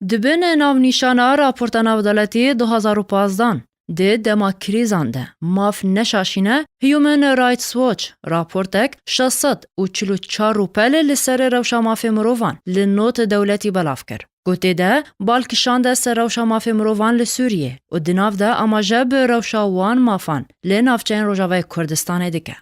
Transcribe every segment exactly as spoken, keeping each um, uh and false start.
Di bin navnîşana raporta navdewletî du hazar û pazdan, di dema krîzan de maf neşaşîne, Human Rights Watch raportek şeş sed û çil û çar rûpel li ser rewşa mafê mirovan li not dewletî belav kir. Ku tê de bal kişande ser rewşa mafê mirovan li Sûriyê û di nav de amaje bi rewşa wan mafan li navçeyên Rojavayê Kurdistanê dike.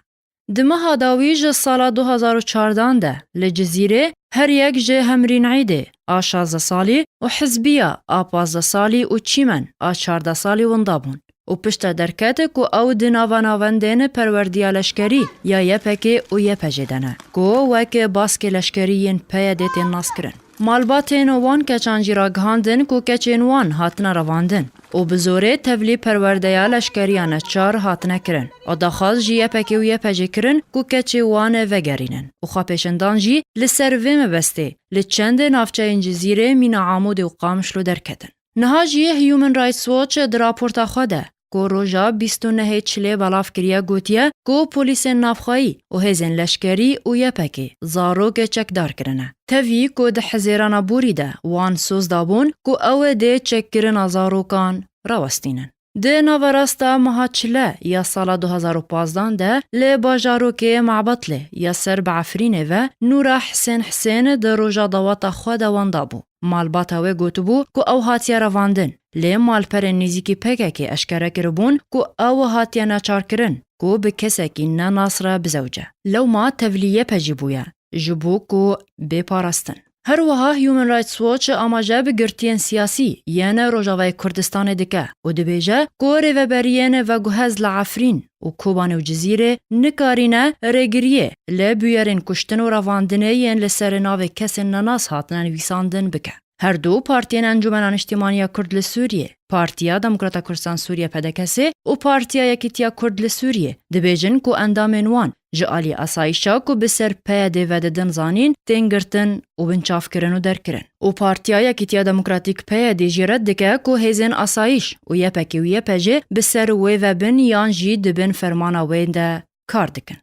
Di meha dawî ji sala du hazar û çardan de li Cizîrê her yek ji Hemrîn Îdê a şazdeh salî û Hizbiya a pazdeh salî û Çîmen a çardeh salî winda bûn û piştre derket ku ew di nava navendên perwerdiya leşkerî ya Y P G û Y P G de ne, ku wek baskê leşkerî yên P Y D tên naskirin. Malbatên wan keçan jî ragihandin ku keçên wan hatine revandin û bi zorê tevlî perwerdeya leşkeriya neçar hatine kirin û daxwaz ji Y P G û Y P G kirin ku keçê wan vegerînin û xwepêşandan jî li ser vê mebestê li çend navçeyên Cizîrê mîna Amûdê û Qamişlo derketin. Niha jî Human Rights Watch di raporta xwe de ku roja bîst û nehê Çilê belav kiriye, gotiye ku polîsên navxweyî û hêzên leşkerî û Y P G zarok çekdar kirine. Tevî ku di Hezêrana borî de wan soz dabûn ku ew ê dê çekkirina zarokan rawestînin. Di naverasta meha Çile ya sala du hazar û pazdan de li bajarokê Mabetlê ya ser bi Efrînê ve Nûra Hisên Hisên di roja daweta xwe de wenda bû. Malbata wê gotibû ku ew hatiye revandin, lê malperên nêzîkî P K K eşkere kiribûn ku ew hatiye neçarkirin ku bi kesekî nenas re bizewce. Lewma tevlî Y P G bûye, ji bo ku bê parastin. Her wiha Human Rights Watch amaje bi girtiyên siyasî yên Rojavayê Kurdistanê dike û dibêje ku rêveberiyên veguhez li Efrîn û Kobanê û Cizîrê nikarîne rêgiriyê li bûyerên kuştin û revandinê yên li ser navê kesên nenas hatine nivîsandin bike. Her du partiyên Encûmena Niştimanî ya Kurd li Sûriyê, Partiya Demokrata Kurdistan Sûriye, P D K S, û Partiya Yekîtiya Kurd li Sûriyê dibêjin ku endamên wan ji alî asayîşa ku bi ser P Y D vedidin zanîn, tên girtin û binçavkirin û derkirin. Û Partiya Yekîtiya Demokratîk, P Y D, jî red dike ku hêzên asayîş û Y P G û Y P G bi ser wê ve bin yan jî di bin fermana wê de kar dikin.